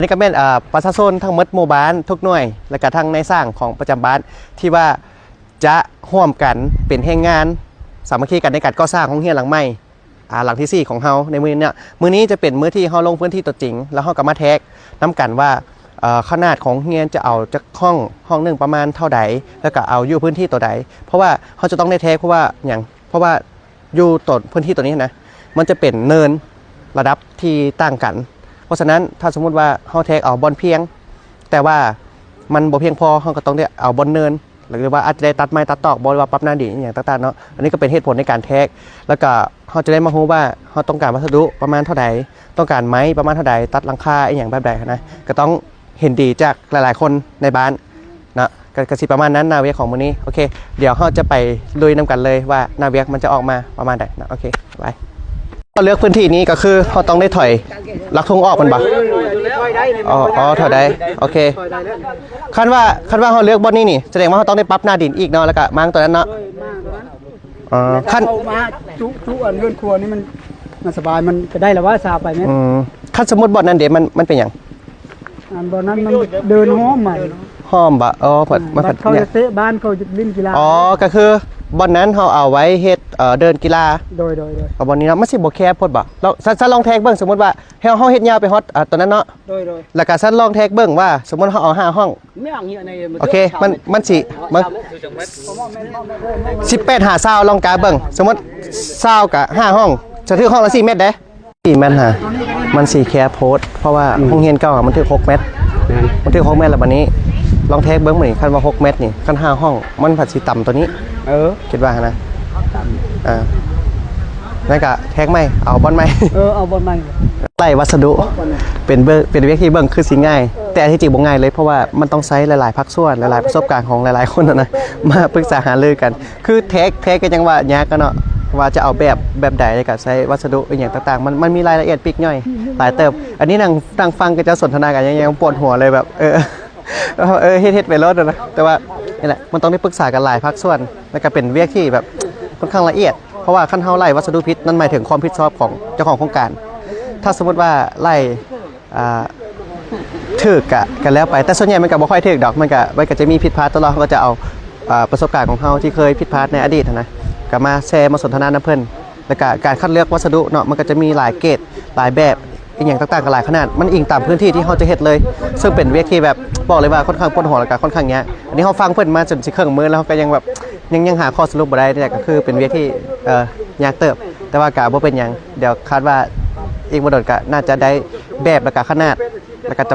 ອັນນີ້ກໍແມ່ນ ເອີ ປະຊາຊົນທັງໝົດໝູ່ບ້ານທຸກໜ່ວຍ ແລະກະທັງນາຍຊ່າງຂອງປະຈຳບ້ານ ທີ່ວ່າຈະຮ່ວມກັນເປັນແຮງງານ ສາມັກຄີກັນໃນການກໍ່ສ້າງໂຮງຮຽນຫຼັງໃໝ່ ອ່າ ຫຼັງທີສີ່ຂອງເຮົາໃນມື້ນີ້ເນາະ. ມື້ນີ້ຈະເປັນມື້ທີ່ເຮົາລົງພື້ນທີ່ຕົວຈິງ ແລ້ວເຮົາກໍມາແທກນຳກັນວ່າ ເອີ ຂະໜາດຂອງໂຮງຮຽນຈະເອົາຈັກຫ້ອງ ຫ້ອງໜຶ່ງປະມານເທົ່າໃດ ແລ້ວກໍເອົາຢູ່ພື້ນທີ່ຕົວໃດ ເພາະວ່າເຮົາຈະຕ້ອງໄດ້ແທກ ເພາະວ່າຫຍັງ ເພາະວ່າຢູ່ຕົວພື້ນທີ່ຕົວນີ້ນະ ມັນຈະເປັນເນີນລະດັບທີ່ຕ່າງກັນ. ເພາະສະນັ້ນ ຖ້າສົມມຸດວ່າເຮົາແທກເອົາບ່ອນພຽງ ແຕ່ວ່າມັນບໍ່ພຽງພໍ ເຮົາກໍຕ້ອງໄດ້ເອົາບ່ອນເນີນ ຫຼືວ່າອາດຈະໄດ້ຕັດໄມ້ຕັດຕອກ ບໍ່ ຫຼືວ່າປັບໜ້າດິນອີ່ຫຍັງຕ່າງໆເນາະ. ອັນນີ້ກໍເປັນເຫດຜົນໃນການແທກ ແລ້ວກໍເຮົາຈະໄດ້ມາຮູ້ວ່າເຮົາຕ້ອງການວັດສະດຸປະມານເທົ່າໃດ ຕ້ອງການໄມ້ປະມານເທົ່າໃດ ຕັດຫຼັງຄາອີ່ຫຍັງແບບໃດຫັ້ນນະ ກໍຕ້ອງເຫັນດີຈາກຫຼາຍໆຄົນໃນບ້ານເນາະ. ກໍ ກໍຊິປະມານນັ້ນ ໜ້າວຽກຂອງມື້ນີ້. ໂອເຄ ດຽວເຮົາຈະໄປລຸຍນຳກັນເລີຍວ່າໜ້າວຽກມັນຈະອອກມາປະມານໃດເນາະ. ໂອເຄ ໄປ. ເຮົາເລືອກພື້ນທີ່ນີ້ກໍຄືເຮົາຕ້ອງໄດ້ຖອຍຫຼັກທຸງອອກແມ່ນບໍ່? ອໍ ອໍ ຖອຍໄດ້. ໂອເຄ ຄັນວ່າ ຄັນວ່າເຮົາເລືອກບ່ອນນີ້ນີ້ ສະແດງວ່າເຮົາຕ້ອງໄດ້ປັບໜ້າດິນອີກເນາະ ແລ້ວກໍມ້າງຕົວນັ້ນເນາະ. ອໍ ຄັນ ເຂົ້າມາຈຸ ຈຸອັນເຮືອນຄົວນີ້ມັນ ມັນສະບາຍ ມັນກໍໄດ້ລະວ່າຊາວປາຍແມັດ. ອືມ ຄັນສົມມຸດບ່ອນນັ້ນເດ ມັນ ມັນເປັນຫຍັງ? ອັນບ່ອນນັ້ນມັນເດີ່ນຫ້ອມມາ ຫ້ອມບໍ່? ອໍ ເພິ່ນ ອືມ ມັນ ບັດເຂົາຈະເຕະບ້ານ ເຂົາຈະຫຼິ້ນກິລາ. ອໍ ກໍຄືບ່ອນນັ້ນເຮົາເອົາໄວ້ເຮັດ ເອີ ເດີ່ນກິລາ. ໂດຍ ໂດຍ ໂດຍ. ເອົາບ່ອນນີ້ເນາະ ມັນຊິບໍ່ແຄບໂພດບໍ່? ລອງ ຊັ້ນ ຊັ້ນລອງແທກເບິ່ງ ສົມມຸດວ່າເຮົາ ເຮົາເຮັດຍາວໄປຮອດ ອາ ຕົວນັ້ນເນາະ. ໂດຍ ໂດຍ. ແລ້ວກໍຊັ້ນລອງແທກເບິ່ງວ່າ ສົມມຸດເຮົາເອົາຫ້າຫ້ອງ ໂອເຄ ມັນ ມັນຊິ ມັນ ສິບແປດຫາຊາວ ລອງກາເບິ່ງ ສົມມຸດຊາວກະຫ້າຫ້ອງ ຈະຖືກຫ້ອງລະສີ່ແມັດເດ້. ສີ່ແມັດຫາ ມັນຊິແຄບໂພດ ເພາະວ່າ ອືມ ໂຮງຮຽນເກົ່າມັນຖືກຫົກແມັດ. ແມ່ນ ມັນຖືກຫົກແມັດ ແລ້ວບັດນີ້ລອງແທກເບິ່ງມື້ນີ້ ຄັນວ່າຫົກແມັດນີ້ ຄັນຫ້າຫ້ອງມັນພັດຊິຕ່ຳຕົວນີ້. ເອີ ຄິດວ່າຫັ້ນນະ ອ່າ ນັ້ນກະແທກໃໝ່ ເອົາບ່ອນໃໝ່. ເອີ ເອົາບ່ອນໃໝ່. ໄລ່ວັດສະດຸ ເປັນເບິ່ງ ເປັນວຽກທີ່ເບິ່ງຄືຊິງ່າຍ ແຕ່ທີ່ຈິງບໍ່ງ່າຍເລີຍ ເພາະວ່າມັນຕ້ອງໃຊ້ຫຼາຍໆພາກສ່ວນ ຫຼາຍໆປະສົບການຂອງຫຼາຍໆຄົນຫັ້ນນະ ມາປຶກສາຫາລືກັນ. ຄືແທກ ແທກກໍຍັງວ່າຍາກກັນເນາະ ວ່າຈະເອົາແບບ ແບບໃດ ແລ້ວກໍໃຊ້ວັດສະດຸອີ່ຫຍັງຕ່າງໆ ມັນ ມັນມີລາຍລະອຽດປີກຍ່ອຍຫຼາຍເຕີບ. ອັນນີ້ນັ່ງ ນັ່ງຟັງເຂົາເຈົ້າສົນທະນາກັນ ຍັງ ຍັງປວດຫົວເລີຍ ແບບ ເອີ ເອີ ເຮັດ ເຮັດໄປໂລດນະ ແຕ່ວ່ານີ້ແຫຼະ ມັນຕ້ອງໄດ້ປຶກສາກັນຫຼາຍພາກສ່ວນ ແລ້ວກໍເປັນວຽກທີ່ແບບຄ່ອນຂ້າງລະອຽດ ເພາະວ່າຄັນເຮົາໄລ່ວັດສະດຸຜິດ ນັ້ນໝາຍເຖິງຄວາມຜິດຊອບຂອງເຈົ້າຂອງໂຄງການ. ຖ້າສົມມຸດວ່າໄລ່ ອ່າ ຖືກກະ ກະແລ້ວໄປ ແຕ່ສ່ວນໃຫຍ່ມັນກະບໍ່ຄ່ອຍຖືກດອກ ມັນກະ ມັນກະຈະມີຜິດພາດຕະຫຼອດ. ເຮົາກໍຈະເອົາ ເອີ ປະສົບການຂອງເຮົາທີ່ເຄີຍຜິດພາດໃນອະດີດຫັ້ນນະ ກະມາແຊມາສົນທະນານຳເພິ່ນ ແລ້ວກະການຄັດເລືອກວັດສະດຸເນາະ ມັນກໍຈະມີຫຼາຍເກຣດ ຫຼາຍແບບ ອີ່ຫຍັງຕ່າງໆ ກໍຫຼາຍຂະໜາດ ມັນອີງຕາມພື້ນທີ່ທີ່ເຮົາຈະເຮັດເລີຍ ເຊິ່ງເປັນວຽກທີ່ແບບ ບອກເລີຍວ່າຄ່ອນຂ້າງປວດຫົວ ແລ້ວກະຄ່ອນຂ້າງຍາກ. ອັນນີ້ເຮົາຟັງເພິ່ນມາຈົນຊິເຄິ່ງມື້ແລ້ວ ເຮົາກໍຍັງແບບ ຍັງ ຍັງຫາຂໍ້ສະຫຼຸບບໍ່ໄດ້. ນີ້ແຫຼະ ກໍຄືເປັນວຽກທີ່ ເອີ ຍາກເຕີບ ແຕ່ວ່າກະບໍ່ເປັນຫຍັງ ດຽວຄາດວ່າອີກບໍ່ດົນກະໜ້າຈະໄດ້ແບບ ແລ້ວກະຂະໜາດ ແລ້ວກະຈຳ